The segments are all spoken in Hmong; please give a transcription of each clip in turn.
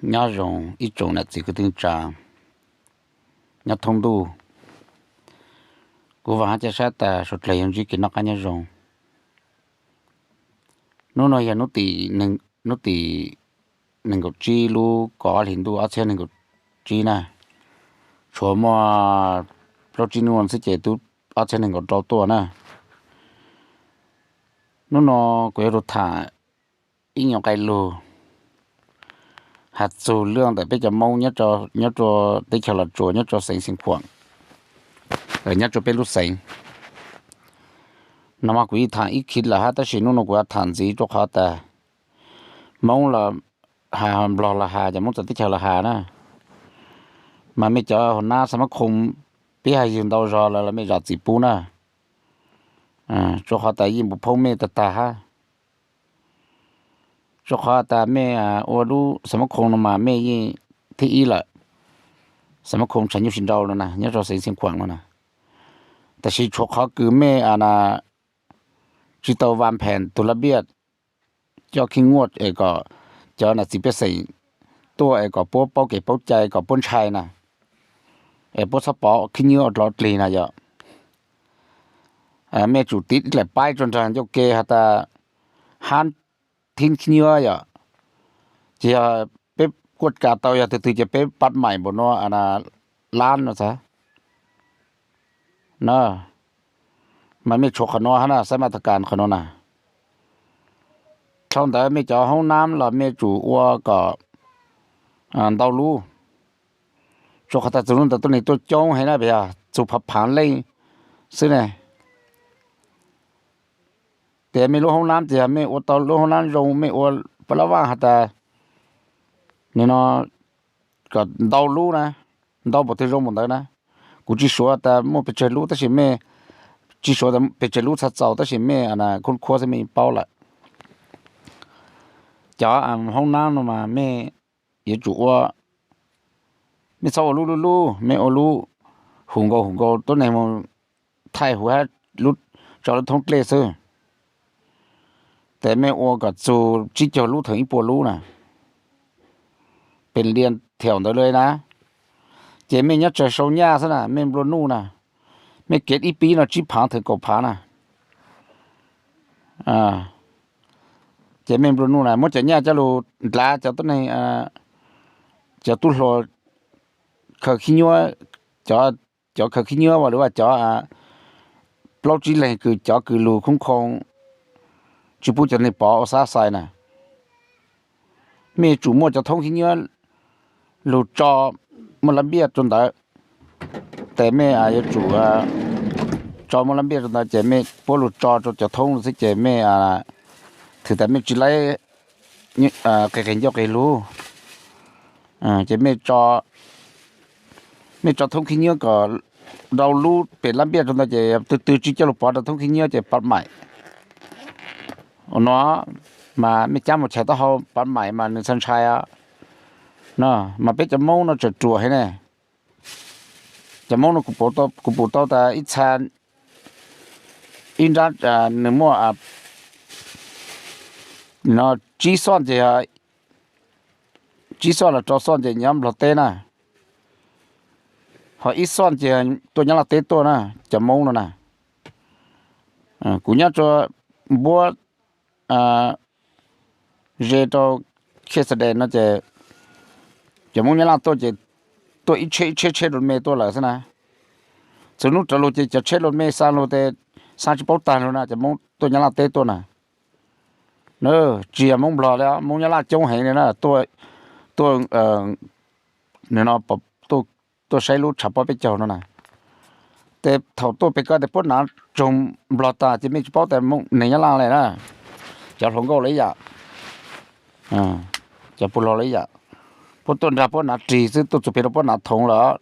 Nyob zoo ib tsoom nam txiv kwv tij tsa nyob thoob ntuj. Kuv vam hab ca sab tas suav dlawg yuav ntsib kev noj qab nyob zoo. Hnub no yog hnub tim nees nkaum tsib lub kaum ob hlis ntuj ob txhiab nees nkaum tsib na. Tshuav muaj plaub tsib nub xwb ces twb ob txhiab nees nkaum rau tuaj na. Hnub no kuv yuav lug tham ib nyuag nqe lug has txug lub ntawm peb cov Moob nyob rua teb chaws Los Tsuas, nyob rua xeev Xeev Khuam, nyob rua peb lub xeev no mas kuv yeej tham ib khib lawm hab, tab sis hnub no kuv yuav tham ntxiv rua qhov tas Moob los has, Nplog los has, cov Moob txawv teb chaws los has na, mas mej cov hauv nab xa mab khoo, peb hais yug ntau zog lawm los mej zam txim pub na, rua qhov tas yeej puas phooj mej tag tag hab. Rua qhov tas mej ua lub xa mab khoo no mas mej yeej thib ib lawm, xa mab khoo tshav nyuj tsis nrau no na nyob rua xeev Xeev Khuam no na, tab sis tshuav qhov kws mej tsis tau vas phem tug laj npiaj coj khib nyuaj es kom cov nam txiv pej xeem tuaj es kom puab paub kev paub cai, kom puab ntshai na, es puab txhob pov khib nyuaj ua dlov dlig na yom. Mej tsum tiv dlaim paib rua nraag ncauj ke has tas hab thib khib nyuaj yom. Ces yog peb kuaj kas tau yog tug twg ces peb pab maim npaum nua lab no xav na, mas mej tshuav qhov nua hab na, xaib mas tas kas qhov nua na. Dhau ntawd mej cov hoob nab los mej tsum ua kom ntau lub, rua qhov tas txug lub ntawd tuab neeg tuaj coob heev na, yog txug phav phaav leej xwb ne. Tes mej lub hoob nab tes yog mej ua tau lub hoob nab zoo, mej ua pab lab vaaj has tas nim no kom ntau lub na, ntau npaum twg zoo npaum ntawd na. Kuv tsis suav tas muaj pes tsawg lub tab sis mej, tsis suav tas pes tsawg lub txhaj txaus tab sis mej khoob khuab xwb mej paub lawm. Cov hoob nab no mas mej yuav tsum ua, mej txhob ua lub lub lub, mej ua lub huv nkaus huv nkaus tuab neeg mus thaij huv hab lub, tso lub thoob dlej xwb. Tes mej ua kom txug tsib caug lub theem ib puas lub na, pes lias thiaum ntawd le na. Ces mej nyob tsawg sau nyaj xwb na, mej nplua nuj na, mej kev ib pib no tsib phaav theem kaum phaav na. Ces mej nplua nuj na muab cov nyaj coj lug ndlav cov tuab neeg, cov tub hluas khaws khib nyuab, cov, cov khaws khib nyuab ua lub, cov plaub tsib leeg kws cov kws lug khoob khoo tsis pub cov neeg pov ua xab xais na. Mej tsum muaj cov thoob khib nyuab lug tso muaj lab npiaj rua ntawd, tes mej yuav tsum tso muaj lab npiaj rua ntawd ces mej puab lug tso rua cov thoob xwb ces mej, thwm tas mej tsis laib qis qis ncauj qis lug, ces mej tso thoob khib nyuab kom ntau lub pem lab npiaj rua ntawd ces tug twg tsis coj lug pov rau thoob khib nyuab ces pab maim. Ua no mas mej cab mus chais taub hau pab maim mas nwg txhaj ntshai no. Mas peb cov Moob no tseem ruam heev ne. Cov Moob no kuv pum tau tas ib txha, ib nrab, nwg muaj no tsib xoj ces, tsib xoj los rau xoj ces nyob Nplog teb na, ho ib xoj ces tuaj Nyab Laj teb tuaj na, cov Moob no na. Kuv nyob rua npuab ze rau Khej Xa Des no ces cov Moob Nyab Laj tuaj ces tuaj ib tsheb ib tsheb tsheb rau me tuaj lawm xwb na. Txug nub raws lug ces cov tsheb rau me xa lug tes xa tsis paub tag lug na, cov Moob tuaj Nyab Laj teb tuaj na. Tsis yog Moob Nplog li, Moob Nyab Laj coob heev li na, tuaj, tuaj, no, tuaj saib lub tshav pob peb caug no na. Tes thaum tuaj pem ko tes puab nav tsoog Nplog tag ces mej tsis paub tas neeg Nyab Laj li na. Cov hluas nkauj los ib yam, cov puj laug los ib yam, puab tuaj nrag puab nav rig xwb, tuaj txug pem rau puab nav thoov lawm,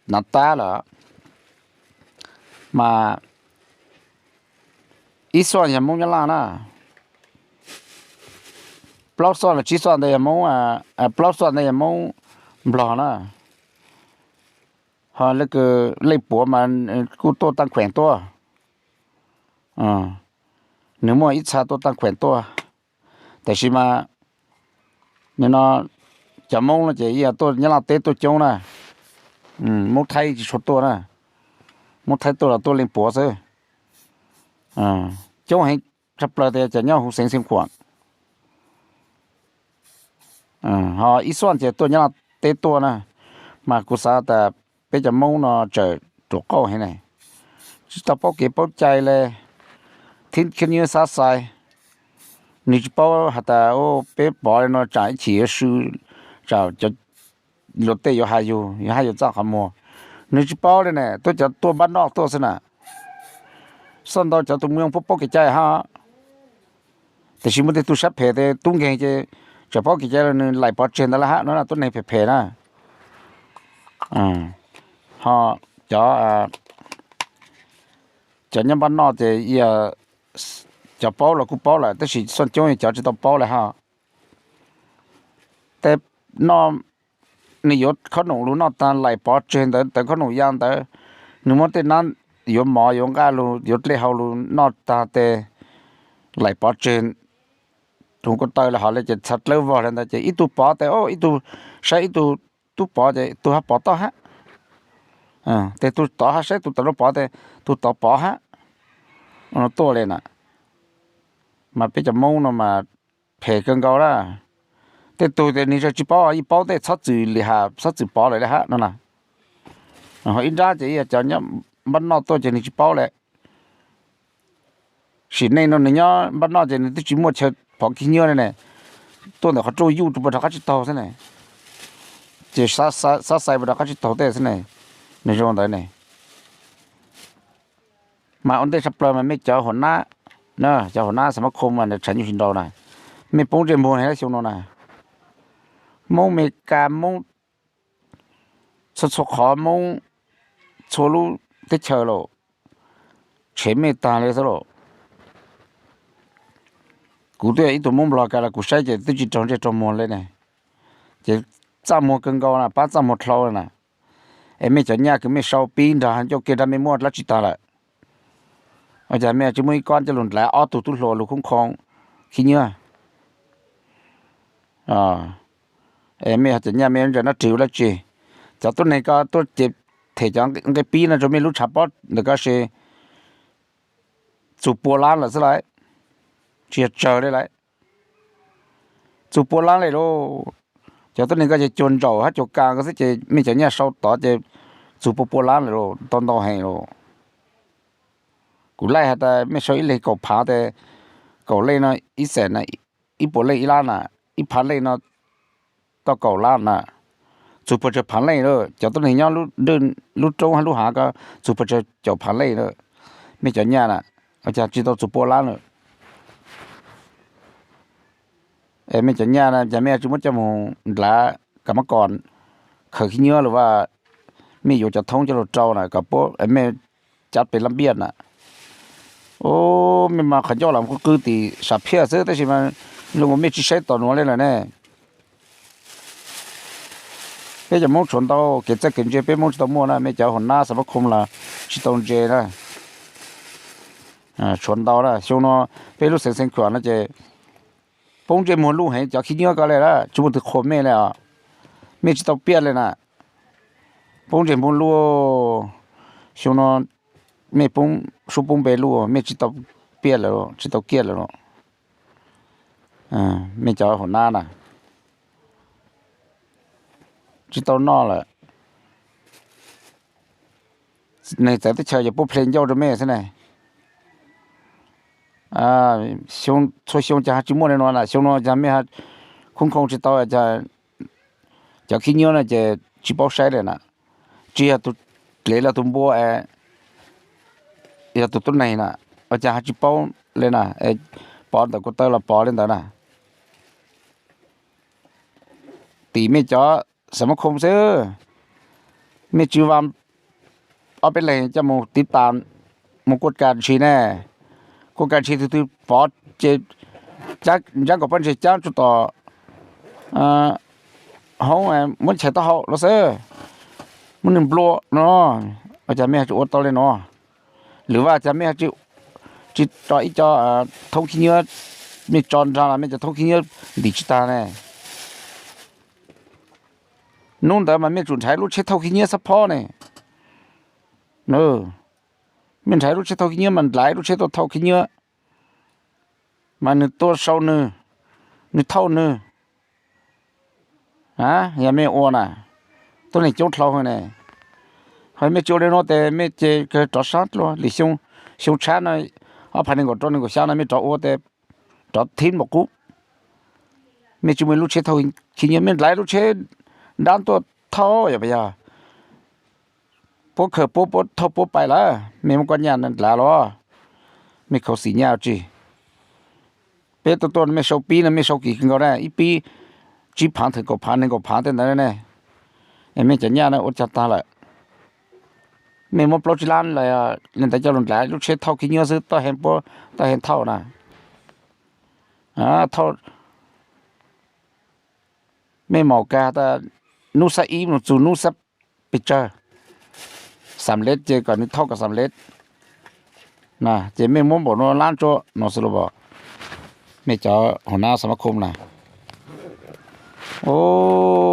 nav tab lawm. Mas ib xoj yog Moob Nyab Laj na, plaub xoj los tsib xoj ntawd yog Moob, plaub xoj ntawd yog Moob Nplog na, ho le kws Lej Puav mas kuj tuaj Taaj Khueem tuaj, nwg muaj ib txha tuaj Taaj Khueem tuaj, tab sis mas Nim no cov Hmoob no ces ib yam tuaj Nyab Laj teb tuaj coob na, Hmoob Thaib tsis tshua tuaj na, Hmoob Thaib tuaj los tuaj leej puav xwb. Coob heev, tshaj plaws tias cov nyob huv xeev Xeev Khuam, ho ib xuaj ces tuaj Nyab Laj teb tuaj na, mas kuv xav tas peb cov Hmoob no tseem ruam qauj heev ne, tsis tau paub kev paub cai le, thib khib nyiab xab xais, nws tsis paub has tas peb pov li no tsam ib chim yuav sw, tsam cov luag tej yuav hais yus, yuav hais yus txaj qhov muag, nws tsis paub li ne, tuaj cov tuaj npab noj tuaj xwb na. Xoj ntau cov tus muaj paub kev cai hab, tiam sis muaj tej tug sab phem ces tub nkeeg ces tseem paub kev cai los nws laim pov tseg ntawd lawm hab no na, tuab neeg phem phem na. Ho cov, cov nyob npab noj ces cov paub los kuj paub lawm tab sis xoj coob cov tsis tau paub lawm hab. Tej noj, nws yuav khob noom lug noj tag laim pov tseg ntawd, tawv khob noom ya ntawd, nws muab tej nab yuav mov yuav nqaj lug yuav dlej hau lug noj tag tes laim pov tseg, tus ko taw lawm hov le ces txha dlawb vog le ntawd ces ib tug pov tes ib tug, saib ib tug tub pov ces tug hab pov tob hab, tes tug tod hab saib tug tod no pov tes tug tod pov hab, tuaj li na. Mas peb cov Hmoob no mas phem kawg nkaus lawm. Tej tug ces nws tsis paub, yeej paub tej txhob txwm li has txhob txwm pov lawm li hab no na. Ho ib nrab ces cov nyob npab noj tuaj ces nws tsis paub li. Sim neej no nws nyob npab noj ces nws twb tsis muaj chaw pov khib nyiab li ne, tuaj ntawm qhov rooj yuj rau puas rov qab tsis taug xwb ne, ces xab xais puas rov qab tsis taug tej xwb ne, nws zoo ntawd ne. Mas ua ntej tshaj plaws mas mej cov huam nab, cov huam nab xa mab khoo mas nws tshav nyuj tsis nrau na, mej poob ntsej muag heev xyoo no na. Moob Amelikas, Moob txhua txhua qhov, Moob txhua lub teb chaws los tshev mej tag li xwb los. Kuv twb yog ib tug Moob Nplog kas los kuv saib ces twb tsis raug ntsej raug muag li ne, ces txaj muag kawg nkaus na, pab txaj muag dlhau na. Es mej cov nyaj kws mej sau pib nrog ncauj kev nrog mej muaj dlaab tsi tag lawm? Ua cas mej tsis muaj ib kob coj lug ndlaav ob tug tub hluas lug khoob khoo khib nyiab? Es mej cov nyaj mej ntsaws nab rig ua dlaab tsi? Cov tuab neeg ko tuaj ces them cov nqe pib no rua mej lub tshav pob ntawm ko es txug pua lab lawm xwb lauj, tsis yog tsawg li lauj. Txug pua lab li lauj. Cov tuab neeg ko ces cuag ntsaum hab cuag kas ko xwb ces mej cov nyaj sau tod ces txug pua pua lab lawm lauj, tau ntau heev lauj. Kuv laij has tas mej sau ib leeg kaum phav tes kaum leej no ib xees na, ib puas leej ib lab na, ib phav leej no tau kaum lab na, txug puas tsawg phav leej lawm. Cov tuab neeg nyob lub roob hab lub hav ko txug puas tsawg caum phav leej lawm. Mej cov nyaj na, ua cas tsis tau txug pua lab lawm? Es mej cov nyaj na, cas mej tsis muab coj moog ndlaav kas mab kos khaws khib nyiab los, mej yuav cov thoob coj lug rau na kom puab mej cab pes lab npiaj na. Mej mas qhov ncauj los qw qw tim sam phiaj xwb tab sis mas zoo ua mej tsis saib tom nuav li lawm ne. Peb cov Moob tshuav ntau kev txawj kev ntse peb Moob tsis tau muaj na, mej cov huam nab xa mab khoo los tsis tau ntse na. Tshuav ntau na, xyoo no peb lub xeev Xeev Khuam no ces poob ntsej muag luj heev cov khib nyiab ko li lawm, tsis muaj tug qhuas mej li os. Mej tsis tau piaj li na. Poob ntsej muag luj, xyoo no mej poob suab poob npe luj, mej tsis tau piaj lawm, tsis tau kiaj lawm. Mej cov huam nab na, tsis tau noj lawm. Neeg txawv teb chaws yuav puab ple ncauj rua mej xwb ne. Txhua xyoo cas tsis muaj li no na, xyoo no cas mej khoob khoo tsis tau, cov khib nyiab no ces tsis paub saib li na. Tsis yog tus dlev los tus npua, yog tus tuab neeg na, ua cas ho tsis paub li na, pov ntawm ko taw los pov li ntawd na. Tim mej cov xa mab khoo xwb, mej tsis vas ob peb leeg coj moog tiv tas moog kuaj ka ntshis ne. Kuaj ka ntshis tug twg pov ces ntsab nkaus pob ntseg caab tsuj tom hoob, muab nchais taub hau los xwb, muab nwg nplua no. Ua cas mej tsis ua tau li no? Lwm vas cas mej tsis tso ib co thoob khib nyiab, mej tso nraag los mej cov thoob khib nyiab ntim tsis tag ne. Hnub ntawd mas mej tsum nrhav lub tsheb thauj khib nyiab xab phob ne. Mej nrhav lub tsheb thauj khib nyiab mas nrhav lub tsheb tuaj thauj khib nyiab, mas nwg tua sau nwg, nwg thauj nwg. Yog mej ua na, tuab neeg coob dlhau hwv ne. Ho mej tsi ua le nuav tes mej ces kawg rov sab dlua li xyoo, xyoo tshab no, ob phav neeg nkaum rau neeg nkaum xya no mej rov ua tes rov thib npaum qub. Mej tsi muaj lub tsheb thauj khib nyiab, mej nrhav lub tsheb dab tuaj thauj yog puas yog? Puab khaws puab, puab thauj puab pais lawm, mej muab koj nyaj nrhav los? Mej khuv xim nyaj tsi? Peb tuaj tuaj mej sau pib no mej sau kim kawg nkaus na, ib pib tsib phav theem kaum phav nees nkaum phav tej ntawd ne. Es mej cov nyaj na ua caag taag lawm? Mej muab plaub tsib lab le ntawd coj lug nrhav lub tsheb thauj khib nyiab xwb, tau hee puab, tau hee thauj na. Thauj, mej maum kag tas nub xab ib moog txug nub xab pes tsawg, xam leb ces kom nwg thauj kom xam leb na, ces mej muab npaum nuav lab tsuab nuav xwb los. Mej cov huv nab xab mab khoom na,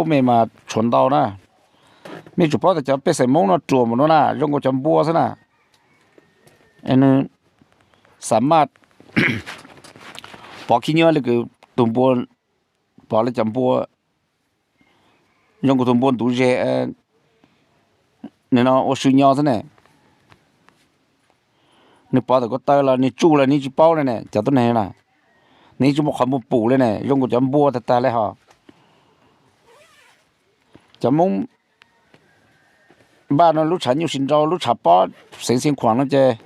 mej mas tshuav ntau na. Mej tsum paub tas cov pej xeem Moob no ruam npaum nuav na, zoo nkaus cov npua xwb na. Nwg xam maj pov khib nyiab le kws tug npua, pov le cov npua, zoo nkaus tug npua ntuv zeg, nwg no ua sw nyo xwb ne. Nwg pov tawm ko taw los nwg tsuj los nwg tsi paub le ne, cov tuab neeg na. Nwg tsi muaj qhov npua pum le ne, zoo nkaus cov npua tag tag le hos. Cov Moob npaj no lub tshav nyuj si nrau, lub tshav pob xeev xeev khuam no ces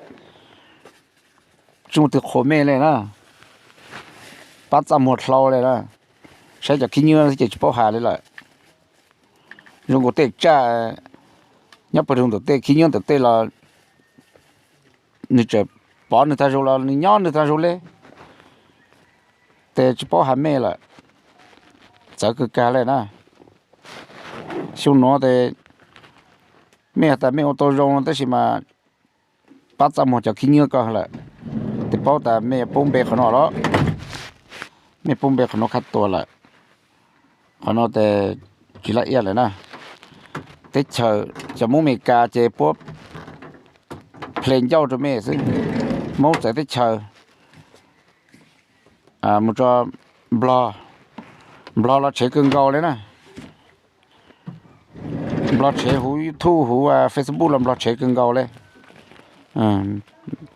tsi muaj tug qhuas mej le na. Pab txaj muag dlhau le na. Saib cov khib nyiab xwb ces tsi paub has le lawm. Zoo nkaus tej tsaj nyob pawg lug ntawm tej, khib nyiab ntawm tej los nwg tseem pov nwg tag zug los nwg nyob nwg tag zug le, tes tsi paub has mej lawm. Txawv kawg kag le na. Xyoo nuav tes mej has tas mej ua tau zoo tab sis mas pab txaj muag cov khib nyiab ko lawm, tes paub tas mej pub npe qhov no los, mej pub npe qhov no khab tua lawm. Qhov no tes tsi laj iab lawm na. Teb chaws cov Moob Amelikas ces puab ple ncauj rua mej xwb. Moob txawv teb chaws mus rua Nplog, Nplog los tshev kawg nkaus le na. Nplog tshev huv YouTube huv Facebook los Nplog tshev kawg nkaus le.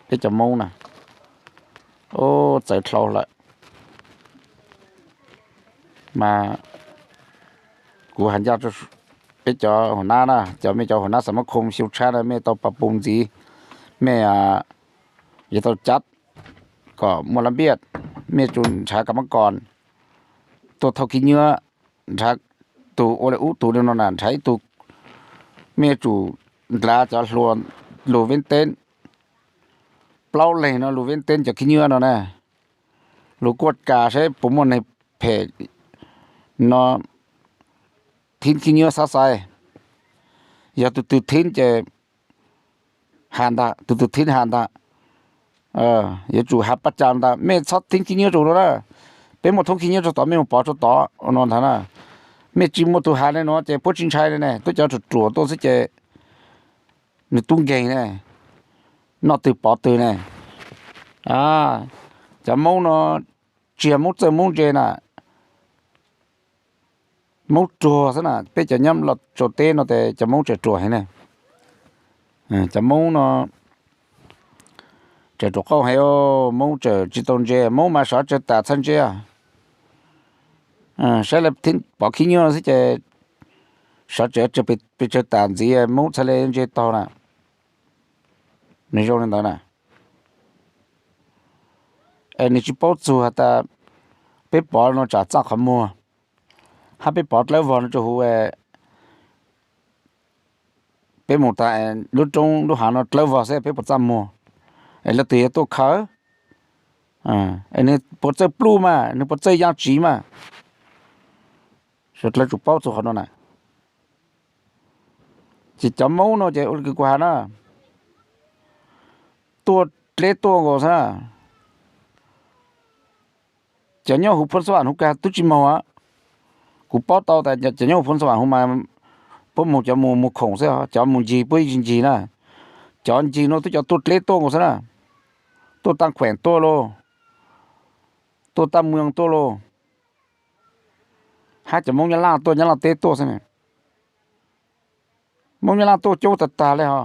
Peb cov Moob na, txawv dlhau lawm. Mas kuv has ncaj peb cov huv nab na, cov mej cov huv nab xav mab khoo xyoo tshab na mej tau pas pus ntxiv, mej yuav tau cav kom muaj lab npiaj, mej tsum nrhav kas mab kos tuaj thauj khib nyiab, nrhav tug ua le ub tug le no na, nrhav ib tug, mej yuav tsum nrhav cov hluas lug veb teb, plaub leeg no lug veb teb cov khib nyiab no na, lug kuaj kas saib puas muaj neeg phem no thib khib nyiab xab xaiv. Yog tug twg thib ces has ntag, tug twg thib has ntag. Yuav tsum has paj cas ntag, mej txhob thib khib nyiab rua no na. Peb muaj thoob khib nyiab rua tod mej mus pov rua tod no ntag na. Mej tsi muaj tug has le no ces puab tsi ntshai le ne, tuab cov ruam ruam tuaj xwb ces nws tub nkeeg ne, noj twg pov twg ne. Cov Moob no tsi yog Moob txawj Moob ntse na, Moob ruag xwb na, peb cov nyob los tsaus teb no tes cov Moob tseem ruam heev ne. Cov Moob no tseem ruam qauj heev, Moob tseem tsi tau ntse, Moob mas sov tsawg tas txhaj ntse. Saib le pov khib nyiab xwb ces sov tsawg pes tsawg tas ntxiv Moob txhaj le ntse taug na. Nws zoo li ntawd na. Es nws tsi paub txug has tas peb pov no tsam txaj qhov muag, hab peb pov dlawb vog no rua huv, peb mus tas lub roob lub hav no dlawb vog xwb peb puas txaj muag, es leej twg yuav tuaj khawb, es nws puas txawj pluj mas, nws puas txawj yaa tsiv mas. Sawv dlawg tsum paub txug qhov no na. Ces cov Moob no ces ua le kws kuv has na, tuaj dleb tuaj nkaus xwb. Cov nyob huv Phoos Xab Vam huv kag tub tsi moog, kuv paub tau tas cov nyob huv Phoos Xab Vam huv mas puab moog cov moog moog khoom xwb, cov moog ncig puab yeej tsi ncig na. Cov ncig nuav twb cov tuaj dleb tuaj nkaus xwb na, tuaj taaj khueem tuaj lauj, tuaj taaj muam tuaj lauj, hab cov Moob Nyab Laaj tuaj Nyab Laaj teb tuaj xwb. Moob Nyab Laaj tuaj coob tag tag le hos.